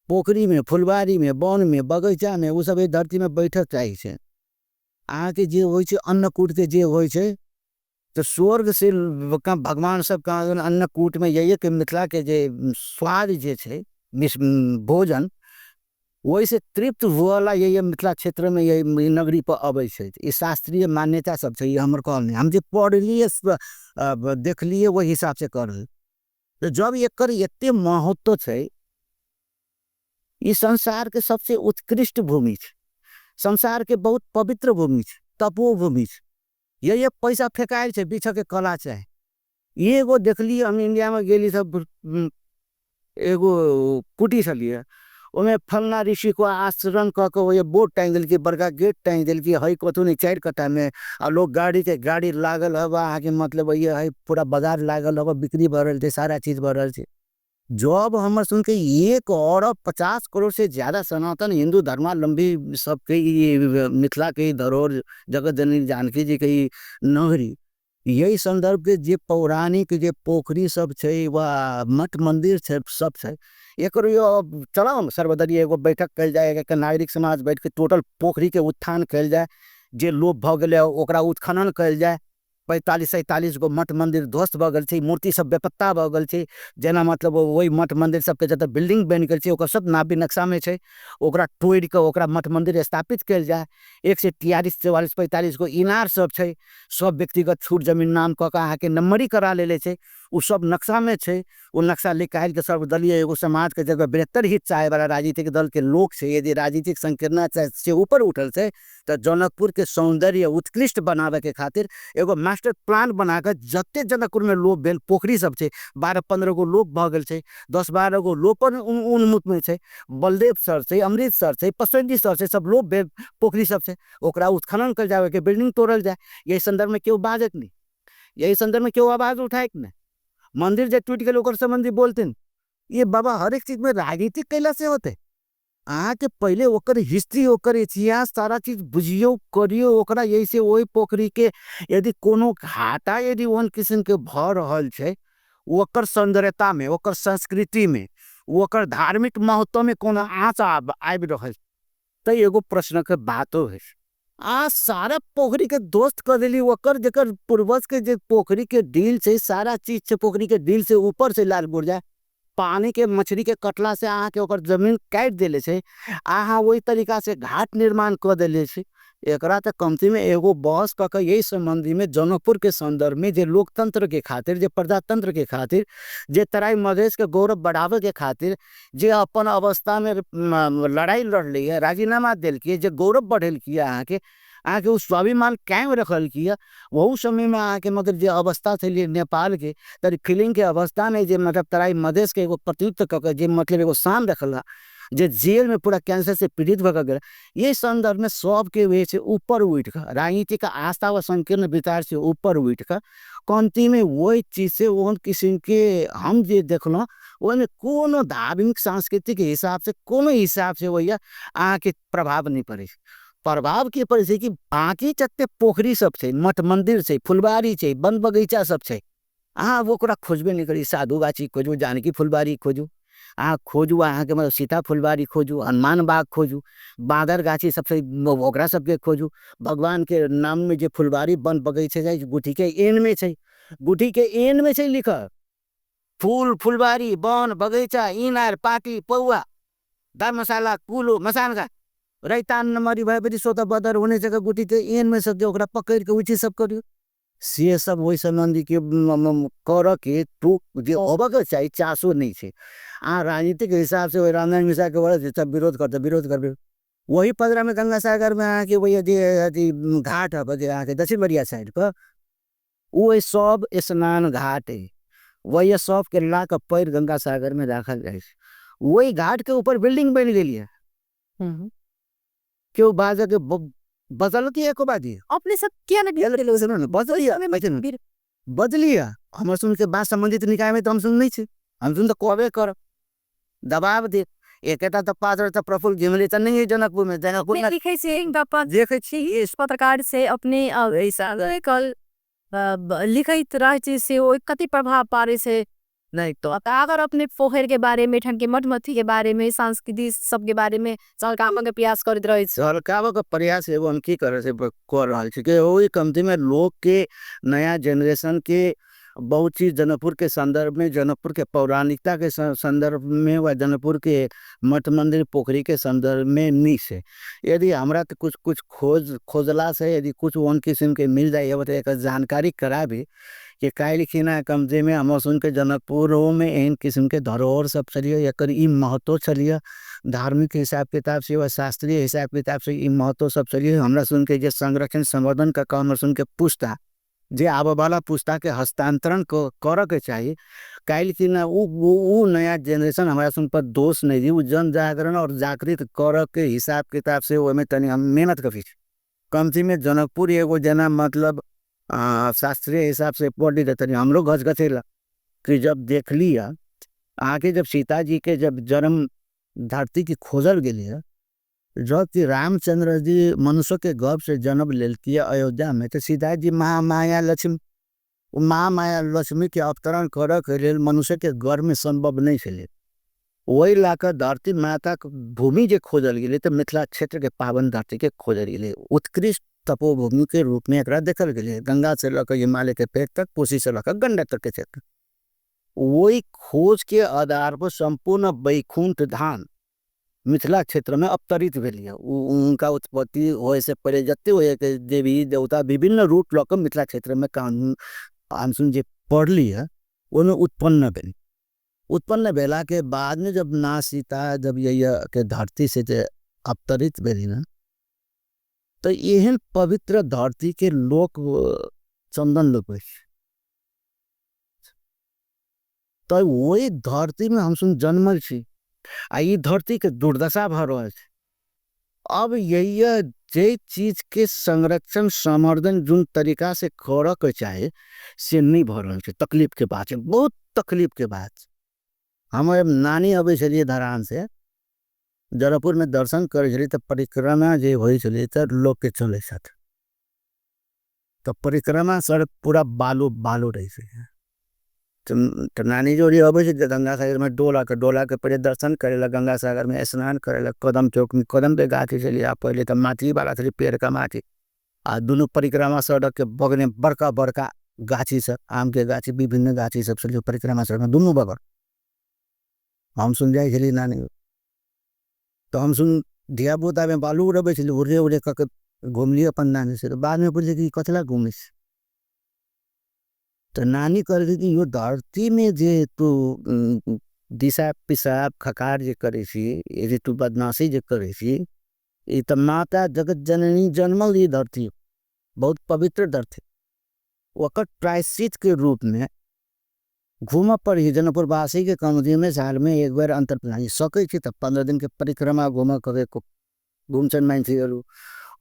Speaker 2: पोखरी में, फुलवारी में, वन में, बगीचा में, वो सब एहि धरती में बैठक चाही छै। अहाँ के जे होइ छै अन्नकूट के जे होइ छै, तो स्वर्ग से भगवान सब कहाँ अन्नकूट में यही के मिथिला के जे स्वाद जे छै भोजन, वही से तृप्त हुअला यही मिथिला क्षेत्र में यही नगरी पर अबै छै। ई शास्त्रीय मान्यता सब छै, ये हमर कहल नहीं, हम जे पढ़लिए देखलिए वही हिसाब से कर। तो जब एकर एते महत्व छै, ई संसार के सबसे उत्कृष्ट भूमि छै, संसार के बहुत पवित्र भूमि छै, तपोभूमि छै, यही पैसा फेकायल छै, बीच के कला छै। एगो देखलिए हम इंडिया में गेली सब एगो कुटी छलिए, ओमे फलना ऋषि को आश्रम क के ओए बोर्ड टांग देलकी, बड़का गेट टांग देलकी, हई कथू नहीं 4 कट्ठा में, आ लोग गाड़ी के गाड़ी लागल हवा, अहाँ के मतलब ये है पूरा बाजार लागल हवा, बिक्री भऽ रहल छै, सारा चीज भऽ रहल छै। जब हमर सुन के 1 अरब 50 करोड़ से ज्यादा सनातन हिंदू धर्मावलंबी सबके ये मिथिला के धरोहर जगत जननी जानकी जी के नगरी, यही संदर्भ के जे पौराणिक जे पोखरी सब छै वा मठ मंदिर छै सब छै, एकर यो चलाओ सर्वदलीय एगो बैठक कयल जाय, एक नागरिक समाज बैठ के टोटल पोखरी के उत्थान कयल जाय, जे लोप भऽ गेलै ओकरा उत्खनन कयल जाय। 45-47 गो मठ मंदिर ध्वस्त भऽ गेल छै, मूर्ति सब बेपत्ता भऽ गेल छै, जेना मतलब ओहि मठ मंदिर सबके जतऽ बिल्डिंग बनि गेल छै ओकर सब नापी नक्शा में छै, ओकरा तोड़ि कऽ ओकरा मठ मंदिर स्थापित कयल जाय। 143, 44, 45 गो इनार सब छै, सब व्यक्तिगत छूट जमीन नाम कऽ के अहाँके नम्बरी करा लेले छै, ओ सब नक्शा में छै। ओ नक्शा निकालि के सर्वदलीय एगो समाज के जगह बृहत्तर हित चाहे वाला राजनीतिक दल के लोक छै, यदि राजनीतिक संकीर्णता से ऊपर उठल छै तऽ जनकपुर के सौंदर्य उत्कृष्ट बनावे के खातिर एगो मास्टर प्लान बना के जते जनकपुर में लोप भेल पोखरी सब छै, 12-15 गो लोप भऽ गेल छै, 10-12 गो लोपन उन्मुख में छै, बलदेव सर छै, अमृत सर छै, पसंदी सर छै, सब लोप भेल पोखरी सब छै, ओकरा उत्खनन कयल जाय, ओहिके बिल्डिंग तोड़ल जाय। यही संदर्भ में केओ बाजत नहीं, यही संदर्भ में केओ आवाज उठायत नहीं। मंदिर जे टूटि गेल ओकर संबंधी बोलते ये बाबा हरेक चीज में राजनीति कैला से होते। अहाँ के पहले ओकर हिस्ट्री ओकर इतिहास सारा चीज बुझियो करियो ओकरा। यही से ओहि पोखरी के यदि कोनो घाटा यदि ओहन किस्म के भऽ रहल छै, ओकर सौंदर्यता में, ओकर संस्कृति में, ओकर धार्मिक महत्व में कोनो आँच आबि रहल तऽ एगो प्रश्न के बातो है। आ सारा पोखरी के ध्वस्त कर देली, ओकर जेकर पूर्वज के जे पोखरी के डील छै, सारा चीज छै पोखरी के डील से ऊपर से लाल बुर्जा। पानी के मछली के कटला से अहाँ के ओकर जमीन काटि देले छै, अहाँ ओहि तरीका से घाट निर्माण कऽ देले छै। एकरा तऽ कमती में एगो बहस कऽ के यही संबंधी में जनकपुर के संदर्भ में जे लोकतंत्र के खातिर, जे प्रजातंत्र के खातिर, जे तराई मधेश के गौरव बढ़ावे के खातिर, जे अपन अवस्था में लड़ाई लड़ली है, राजीनामा देलकी, जे गौरव बढ़ेलकी, अहाँ के ओ स्वाभिमान कायम रखलकी है। वहु समय में अहाँ के मतलब जे अवस्था छलिए नेपाल के, तरी फीलिंग के अवस्था में जे मतलब तराई मधेश के एगो प्रतिनिधित्व कऽ के जे मतलब एगो शान रखला, जे जेल में पूरा कैंसर से पीड़ित भऽ गेल, ये संदर्भ में सबके वे से ऊपर उठ कर राजनीति का आस्था व संकीर्ण विचार से ऊपर उठ कर कमती में वही चीज से ओहन किस्म के हम जे देखलहुँ ओहिमे कोनो धार्मिक सांस्कृतिक हिसाब से कोनो हिसाब से वही अहाँ के प्रभाव नहीं पड़े। प्रभाव के पड़े छै कि बाकी जते पोखरी सब छै, मठ मंदिर छै, फुलबारी छै, वन बगीचा सब छै, अहाँ ओकरा खोजबे नहीं करी। साधु गाछी खोजू, जानकी फुलबारी खोजू, अहाँ खोजू, अहाँ के मतलब सीता फुलबारी खोजू, हनुमान बाग खोजू, बादर गाछी सबसे ओकरा सबके खोजू, भगवान के नाम में जे फुलबारी वन बगीचा छै, गुठी के एन में छै, गुठी के एन में छै लिखल फूल फुलबारी वन बगीचा इनार पाटी पौआ धर्मशाला कुलो मसान रैतान नमरी भएपछि स्वतः बदर हुने जग्गा गुठी के एन में सब ओकरा पकड़ के उची सब करियो, से सब ओहि सम्बन्धी के कर के टूक जे होबक चाही चासो नहीं छै। आ राजनीतिक हिसाब से रामनारायण मिश्रा के वजह सब विरोध करते विरोध करबे। वही पदरा में गंगा सागर में आके वही अथी घाट है जे आके दक्षिण बरिया साइड पर वो सब स्नान घाट है, वही सब के ला के पैर गंगा सागर में राखल जाए, वही घाट के ऊपर बिल्डिंग बन गई है। क्यों बाजा के बदलती है को बाजी
Speaker 1: अपने सब क्या ना
Speaker 2: बदलिया बदलिया हमर सुन के बात संबंधित निकाय में तो हम सुन नहीं छे, हम सुन तो कहबे कर दबाव दे एकेटा तो पात्र तो प्रफुल्ल घिमिरे तो नहीं है जनकपुर में, जनकपुर में
Speaker 1: लिखे छे पापा
Speaker 2: देखे छी
Speaker 1: पत्रकार से अपने ऐसा कल लिखैत रहे छे से ओ कति प्रभाव पारे से
Speaker 2: नहीं
Speaker 1: तो अगर अपने पोखर के बारे में, ठन के मठमथी के बारे में, सांस्कृतिक सब के बारे में झलकाबऽ के प्रयास करैत रहे छी।
Speaker 2: झलकाबऽ के प्रयास एगो हम की करे से कर रहल छी कि ओहि कमती में लोग के नया जनरेशन के बहुत चीज जनकपुर के संदर्भ में, जनकपुर के पौराणिकता के संदर्भ में व जनकपुर के मठ मंदिर पोखरी के संदर्भ में नहीं से यदि हमरा तो कुछ कुछ खोजला से यदि कुछ ओन किस्म के मिल जाए तो एक जानकारी कराबी कि काल्हि खिना कमजे में हम सुन के जनकपुर में एहन किस्म के धरोहर सब चलिए, एकर ई महत्व चलिए धार्मिक हिसाब किताब से व शास्त्रीय हिसाब किताब से ई महत्व सब चलिए। हमरा सुन के जे संरक्षण संवर्धन का काम सुन के पुस्ता जे आबे वाला पुस्ता के हस्तांतरण कर के चाहिए। काल्हि खिना उ नया जनरेशन हमारा सुन पर दोष नहीं दी, उ जन जागरण और जागृत कर के हिसाब किताब से ओहिमे तनी हम मेहनत करी। कमती में जनकपुर एगो जना मतलब शास्त्रीय हिसाब से पढ़ी तनी हमरो गचगचेला कि जब देख लिया आके जब सीता जी के जब जन्म धरती की खोजल गेली है, जब कि रामचंद्र जी मनुष्य के गर्भ से जन्म लेलती है अयोध्या में, तो सीता जी महामाया लक्ष्मी, महामाया लक्ष्मी के अवतरण कर के लेल मनुष्य के गर्भ में संभव नहीं छलै। वही लाकर धरती माता के भूमि जे खोजल गेलै तो मिथिला क्षेत्र के पावन धरती के खोजल गेलै, उत्कृष्ट तपोभूमि के रूप में एकरा देखल गेलै। गंगा से लऽ के हिमालय के पेट तक, कोसी से लऽ के गंडक तक के क्षेत्र, वही खोज के आधार पर संपूर्ण वैकुंठ धाम मिथिला क्षेत्र में अवतरित भेल। उनका उत्पत्ति होए से पहले जते होए के देवी देवता विभिन्न रूप लऽ के मिथिला क्षेत्र में कानून हमसुन जे पढ़ली है ओहिमे उत्पन्न भेल। उत्पन्न भेला के बाद में जब ना सीता जब यही के धरती से जे अवतरित भेली ना, तो एहन पवित्र धरती के लोक चंदन लोप तो वही धरती में हमसुन जन्मल छी आ ई धरती के दुर्दशा भऽ रहल छै। अब यही जे चीज के संरक्षण संवर्धन जोन तरीका से करऽ के चाहे से नहीं भऽ रहल छै। तकलीफ के बात छै, बहुत तकलीफ के बात छै। हमर नानी अबै छलियै धरान से जनकपुर में दर्शन करै छलियै तऽ परिक्रमा जे होइ छलै तऽ लोक के चलै छथि, तऽ परिक्रमा सड़क पूरा बालू बालू रहै छै। तो नानी जोड़ी अबै छै गंगा सागर में डोला के, डोला के पहले दर्शन करे ला, गंगा सागर में स्नान करे ला, कदम चौक में कदम पे गाछी छलियै। आ पहले तो माटी वाला छलै, पेड़ का माटी, आ दुनू परिक्रमा सड़क के बगल में बड़का बड़का गाछी सब, आम के गाछी, विभिन्न गाछी सब छलियै परिक्रमा सड़क में दुनू बगल। हम सुन जाइ छलियै नानी, तऽ हम सुन धियापुतामे बालू उड़बै छलियै, उड़े उड़े कऽ के घुमलियै अपन नानी से। बादमे पुछलियै कि कथी लए घुमै छी? तऽ नानी कहलकै कि यो धरतीमे जे तू दिशा पिसाब खकार जे करै छी, जे तू बदमाशी जे करै छी, ई तऽ माता जगत जननी जन्मल ई धरती, बहुत पवित्र धरती। ओकर प्रायश्चित के रूपमे घूमऽ पड़ी। जनकपुरवासी के कमदीमे सालमे एक बेर अन्तर सकै छी तऽ 15 दिनके परिक्रमा घूमऽ के घुमछन् मान्छेहरू,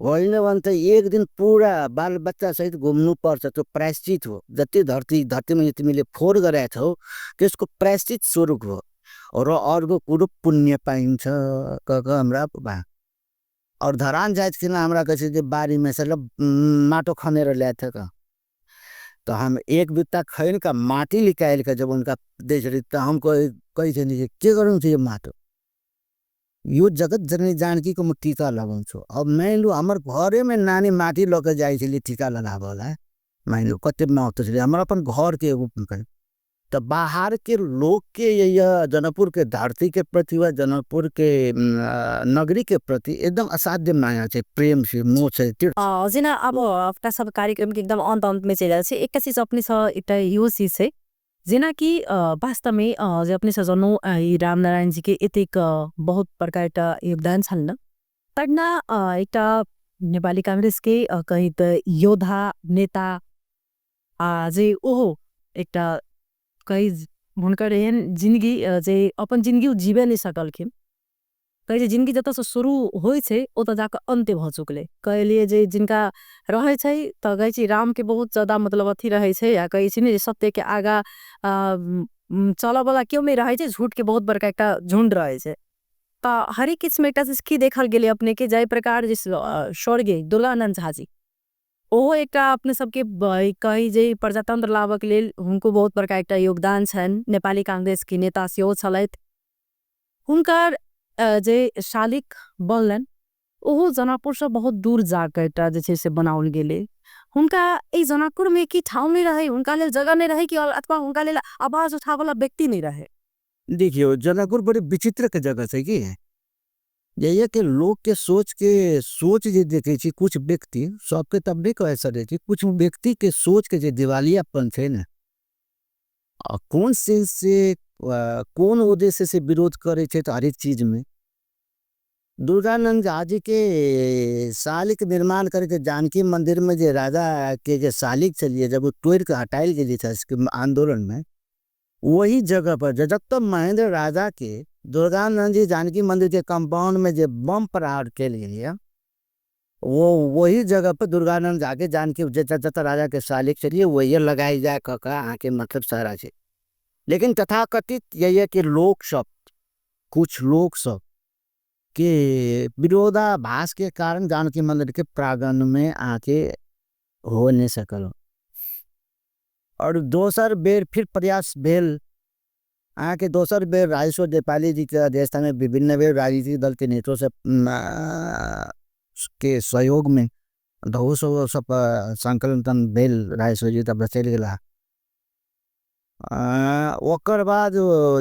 Speaker 2: होइन भने त एक दिन पूरा बाल बच्चा सहित घुम्नु पर्छ। त्यो प्रायश्चित हो। जति धरतीमा तिमीले फोहोर गरेका छौ त्यसको प्रायश्चित स्वरूप हो र अर्को कुरो पुण्य पाइन्छ क हाम्रा बा। और धरान जाइत किन हमरा कहै छै जे बारीमे से माटो खनेर ल्याएको थियो क, त हम एक बित्ता खैन का माटी निकाल के जब उनका दै छली त हम कहै छली जे के गर्नु छ यो माटो, यो जगत जननी जानकी को म टीका लगाउँछु। अब मानिलु हमर घरेमे नानी माटी लऽ के जाइ छली टीका लगाबऽला, मानिलु कते महत्व छलै हमर अपन घर के एगो। त बाहर के लोग के यह जनकपुर के धरती के प्रति व जनकपुर के नगरी के प्रति एकदम असाध्य माया छै, प्रेम छै, मोह छै।
Speaker 1: जेना अब अपना सब कार्यक्रम के एकदम अंत अंत में चलि रहल छै। एकटा चीज अपने सँ एकटा इहो चीज छै जेना कि वास्तवमे जे अपने सँ जनु रामनारायण जी के एतेक बहुत बड़का एकटा योगदान छल न, तहिना एकटा नेपाली कांग्रेस के कही त योद्धा नेता जे ओहो एकटा कही हुनकर एहन जिंदगी जे अपन जिंदगी ओ जीबे नहीं सकलखिन। कहे जे जिंदगी जतऽ से शुरू होइ छै ओतऽ जाकऽ अन्त्य भऽ चुकलै। कहलिए जे जिनका रहै छै तऽ कहै छी राम के बहुत ज्यादा मतलब अथी रहै छै, या कहै छी ने जे सत्य के आगा चलऽवला केओ नहि रहै छै, झूठ के बहुत बड़का एकटा झुंड रहै छै। तऽ हरेक किस्म एकटा चीज की देखल गेलै अपने के, जाहि प्रकार जे स्वर्गीय दुर्गानंद झा जी ओहो एकटा अपने सबके कही जे प्रजातंत्र लाबक लेल हुनको बहुत बड़का एकटा योगदान छनि। नेपाली कांग्रेस के नेता सेहो छलथि। हुनकर जे शालिक बनलनि ओहो जनकपुर से बहुत दूर जाके एकटा जे छै से बनाओल गेलै। हुनका एहि जनकपुर में की ठाउँ नहीं रहे, हुनका लेल जगह नहीं रहे कि अथवा हुनका लेल आवाज उठावला व्यक्ति नहीं रहे।
Speaker 2: देखियो जनकपुर बड़ी विचित्र के जगह है कि ये के लोग के सोच जे देखे छी कुछ व्यक्ति सबके तब नहीं कह सके छी, कुछ व्यक्ति के सोच के जे दिवालियापन है ना, कौन सेंस से कौन उद्देश्य से विरोध करे छे तो हर एक चीज में। दुर्गानंद झा जी के शालिक निर्माण करके जानकी मंदिर में जे राजा के जे शालिक चलिए जब वो तोड़ के हटाइल गेली था आंदोलन में, वही जगह पर जब तक महेंद्र राजा के दुर्गानंद जी जानकी मंदिर के कंपाउंड में जे बम प्रहार के लिए वो वही जगह पर दुर्गानंद झा के जानकी जत राजा के शालिक चलिए वही लगाई जाए कका आके मतलब सारा चीज। लेकिन तथाकथित यही कि लोग सब कुछ लोग सब के विरोधाभास के कारण जानकी मंदिर के प्रांगण में आके हो नहीं सकल। और दोसर बेर फिर प्रयास भेल आके दोसर बेर राजेश्वर नेपाली जी के अध्यक्षता में विभिन्न बेर राजनीतिक दल के नेतृत्व से के सहयोग में बहुत सब संकलन भेल राजेश्वर जी तब चलि गेला। ओकर बाद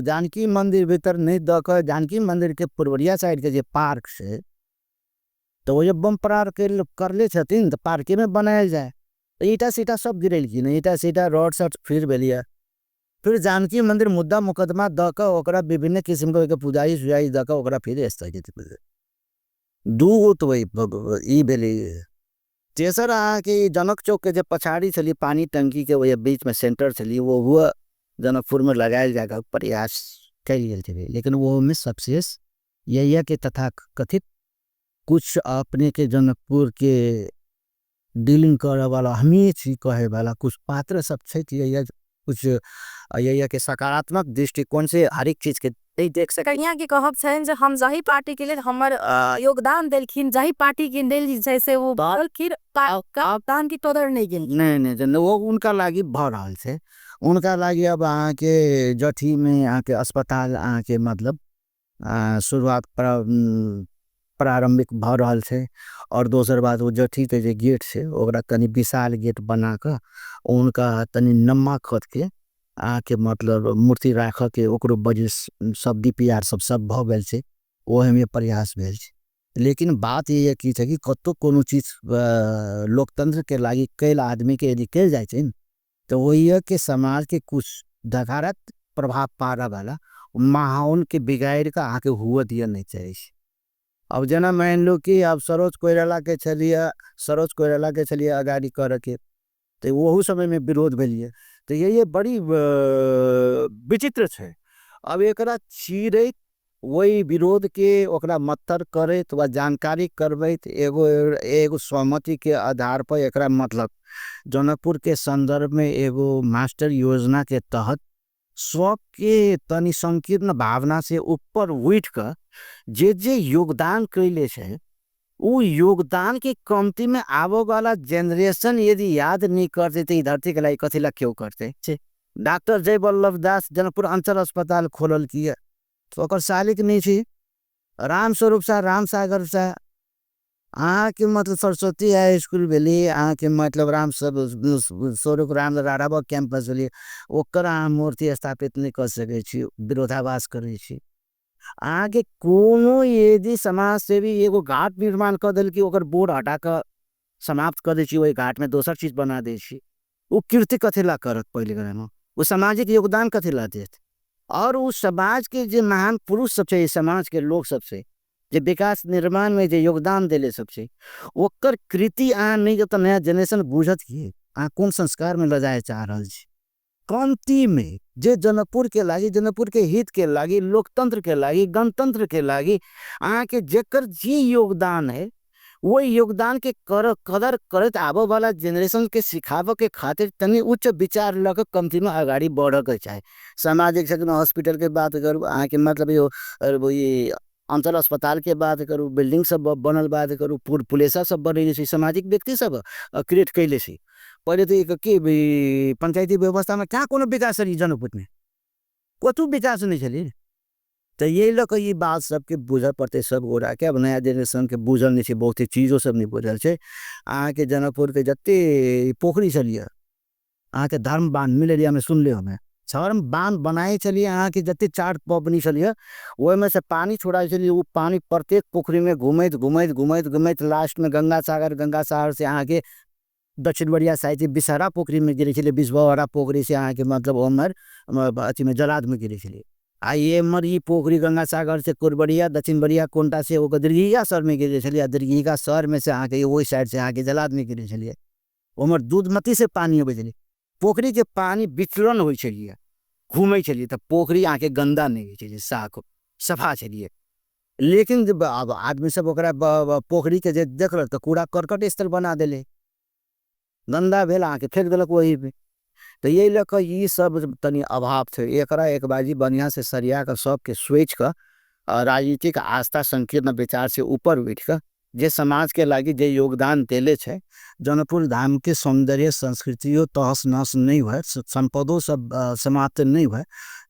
Speaker 2: जानकी मंदिर भीतर नहीं दऽ के जानकी मंदिर के पूर्वरिया साइड के जे पार्क से तो वो जब बम प्रहार करले छथिन तो पार्के में बनायल जाए। तो ईटा सीटा सब गिरेलखिन, ईटा सीटा रोड सट फिर भेलिया। फिर जानकी मंदिर मुद्दा मुकदमा दऽ के ओकरा विभिन्न किस्म के पुजारी सुजारी दऽ के ओकरा फिर स्थगित भेलै। दूगो तो वही ई भेलै। तेसर अहाँके जनक चौक के जे पछाड़ी छली पानी टंकी के वही बीच में सेंटर छली वो हुआ जनकपुर में लगायल जाएगा प्रयास कयल गेल छलै, लेकिन वो में सक्सेस यही के तथाकथित कुछ अपने के जनकपुर के डीलिंग करे वाला हमें छी कहे वाला कुछ पात्र सब छै यही कुछ यही के सकारात्मक दृष्टिकोण से हर एक चीज के नहीं देख सके।
Speaker 1: यहाँ के कहब छनि जे हम जाहि पार्टी के लेल हमर योगदान देलखिन, जाहि पार्टी के लेल जे से वो देलखिन, योगदान की कदर नहीं गेल।
Speaker 2: नहीं नहीं नहीं, वो उनका लागी भऽ रहल छै। उनका लागी अब अहाँ के जठी में अहाँ के अस्पताल अहाँ के मतलब शुरुआत प्रारंभिक भऽ रहल छै। और दोसर बात वो जठी के जे गेट छै ओकरा तनी विशाल गेट बना कऽ उनका तनी नम्मा खत के अहाँके मतलब मूर्ति राखऽके ओकरो वजह सब डीपीआर सब सब भऽ गेल छै, ओहिमे प्रयास भेल छै। लेकिन बात ये की छै कि कतहु कोनो चीज लोकतंत्र के लागि कयल आदमी के यदि कयल जाइ छै ने, तऽ ओहिके समाज के कुछ नकारात्मक प्रभाव पाड़ऽ वाला माहौल के बिगाड़ि कऽ अहाँके हुअ दिअ नहि चाहै छै। अब जेना मानि लो कि आब सरोज कोइराला के छलियै, सरोज कोइराला के छलियै अगाडि करऽ के, तऽ ओहू समय में विरोध भेलियै। तऽ ये बड़ी विचित्र छै। अब एकरा चीरैत ओहि विरोध के ओकरा मत्थर करैत वा जानकारी करबैत एगो एगो सहमति के आधार पर एकरा मतलब जनकपुर के संदर्भ में एगो मास्टर योजना के तहत सबके तनि संकीर्ण भावना से ऊपर उठि कऽ जे जे योगदान कैले छै, उ योगदान के कमती में आबऽ वाला जेनरेशन यदि याद नहीं करते तऽ ई धरती के लागि कथी ला क्यों करते। डॉक्टर जय बल्लभ दास जनकपुर अंचल अस्पताल खोलल किए, तो ओकर सालिक नहीं छी। राम स्वरूप शाह, राम सागर शाह, अहाँके मतलब सरस्वती हाई स्कूल भेली, अहाँके मतलब राम स्वरूप राम राघव कैंपस भेली, ओकर अहाँ मूर्ति स्थापित नहीं कर सकै छी, विरोधाभास करै छी। अहाँके कोनो यदि समाज सेवी एगो घाट निर्माण कऽ देलकी, ओकर बोर्ड हटा कऽ समाप्त कऽ दै छी, ओहि घाट में दोसर चीज बना दै छी, ओ कीर्ति कथी ला करत पहले में, वो सामाजिक योगदान कथी ला देत। और उस समाज के जे महान पुरुष सब छै, समाज के लोग सब छै, जे विकास निर्माण में जे योगदान देले सब छै, ओकर कृति अहाँ नहीं जब नया जेनरेशन बुझत की अहाँ कोन संस्कार में लजाए चाह रहल छी। कमती में जे जनकपुर के लागि, जनकपुर के हित के लागि, लोकतंत्र के लागि, गणतंत्र के लागि अहाँ के जेकर जे योगदान है, वही योगदान के कदर करत आबऽ वाला जेनरेशन के सिखाबऽ के खातिर तनी उच्च विचार लऽ कऽ कमती में अगाडि बढ़ऽ के चाही। सामाजिक क्षेत्र में हॉस्पिटल के बात करू, अहाँ के मतलब यो, ये अंचल अस्पताल के बात करू, बिल्डिंग सब बनल बात करू, पुलेसा सब बनैले छै, सामाजिक व्यक्ति सब क्रिएट कैले छै। पहिले तो एक के पंचायती व्यवस्था में कहाँ कोनो विकास छलै जनकपुर में, कतहु विकास नहीं छलै। तो ये लऽ कऽ ई बात सबके बुझऽ पड़तै सब गोरा के। अब नया जेनरेशन के बुझल नहीं छै, बहुते चीजो सब नहीं बुझल छै। अहाँके जनकपुर के जते पोखरी छलियै, अहाँके धर्म बांध मिल एरिया में सुनले हमें, धर्म बांध बनाए छलियै, अहाँके जते चार पबनी छलियै ओहिमे से पानी छोड़ाइ छलियै, ओ पानी प्रत्येक पोखरी में घुमैत घुमैत घुमैत घुमैत लास्ट में गंगा सागर, गंगा सागर से अहाँके दक्षिण बरिया साइड से बिसहरा पोखरी में गिरे छलियै, बिसहरा पोखरी से अहाँके मतलब ओमहर अथी में जलाद में गिरे छलियै। आ ये एमहर ई पोखरी गंगा सागर से कोरबरिया दक्षिण बरिया कोनटा से ओकर दीर्घिका शहर में गिरे छलियै, आ दीर्घिका शहर में से अहाँके ओहि साइड से अहाँके जलाद में गिरे छलियै। ओमहर दूधमती से पानी अबै छलियै, पोखरी के पानी विचलन होइ छलियै, घूमै छलियै, तऽ पोखरी अहाँके गन्दा नहि होइ छलियै, साफ सफा छलियै। लेकिन जब आब आदमी सब ओकरा पोखरी के जे देखलक तऽ कूड़ा करकट स्थल बना देले, गन्दा भेल अहाँके फेंक देलक ओही पे। तऽ यही लऽ कऽ ई सब तनी अभाव छै। एकरा एक बाजी बढ़िया से सरिया कऽ सबके सोचि कऽ राजनीतिक आस्था संकीर्ण विचार से ऊपर उठि कऽ जे समाज के लागि जे योगदान देले छै, जनकपुर धाम के सौंदर्य संस्कृतियो तहस नहस नहीं हुए, संपदो सब समाप्त नहीं हुए,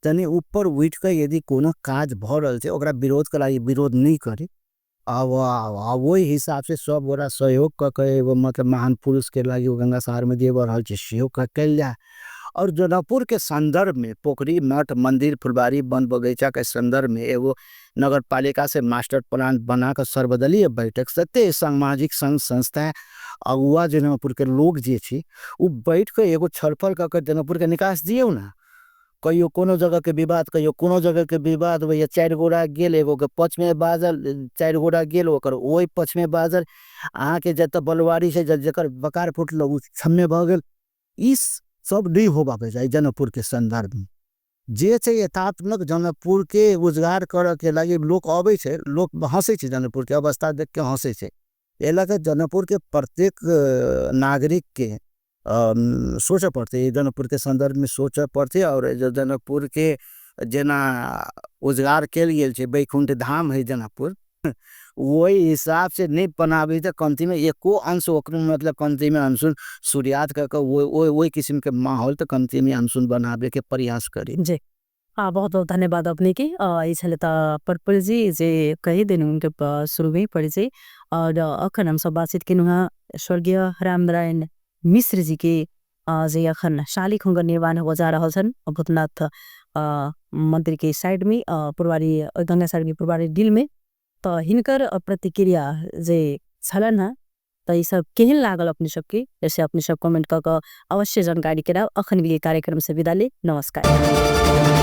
Speaker 2: तनी ऊपर उठि कऽ यदि कोनो काज भऽ रहल छै ओकरा विरोध के लागि विरोध नहीं करी। अब ओहि हिसाब से सब गोरा सहयोग कऽ के एगो मतलब महान पुरुष के लागि गंगा सागर में जे भऽ रहल छै सेहो कयल जाय। और जनकपुर के संदर्भ में पोखरी मठ मंदिर फुलबाड़ी वन बगीचा के संदर्भ में एगो नगर पालिका से मास्टर प्लान बना कऽ सर्वदलीय बैठक सत्य सामाजिक संघ संस्था अगुआ जनकपुर के लोग जे छी उ बैठ के एगो छलफल कऽ के जनकपुर के निकास दियौ ना। कहियो कोनो जगह के विवाद, कहियो कोनो जगह के विवाद होइए, चारि गोरा गेल एगो के पक्ष में बाजल, चारि गोरा गेल ओकर ओहि पक्ष में बाजल, अहाँके जतऽ बलवारी छै जकर बकार फुटल ओ क्षम्य भऽ गेल। ई सब नहीं होबाके चाही जनकपुर के संदर्भ में। जे छै यथात्मक जनकपुर के उजगार करऽ के लागि लोक अबै छै, लोक हंसै छै, जनकपुर के अवस्था देख के हंसै छै। एहि लऽ कऽ जनकपुर के प्रत्येक नागरिक के सोचऽ पड़तै, जनकपुर के संदर्भ में सोचऽ पड़तै। और जनकपुर के जेना उजगार कयल गेल छै, बैकुंठ धाम है जनकपुर, ओहि हिसाब से नहीं बनाबी तऽ कमती में एको अंश ओकरो मतलब कमती में हमसुन सूर्यात कऽ कऽ ओहि किस्म के माहौल तऽ कमती में हमसुन बनाबे के प्रयास करी।
Speaker 1: जी हाँ, बहुत बहुत धन्यवाद अपने के। ई छलै तऽ प्रफुल्ल जी जे कहि देने उनके शुरू में परिचय। और अखन हम सब बातचीत केलहुँ हँ स्वर्गीय रामनारायण मिश्र जी के जे अखन शालिक हुनकर निर्माण होबऽ जा रहल छनि भूतनाथ मंदिर के साइड में, पुरवारी गंगा साइड में पुरवारी डिल में, तऽ हिनकर प्रतिक्रिया जे छलनि हँ तऽ ई सब केहन लागल अपने सबके, जैसे अपने सब कमेंट कऽ अवश्य जानकारी करायब। अखन के लिए कार्यक्रम से विदा ले, नमस्कार।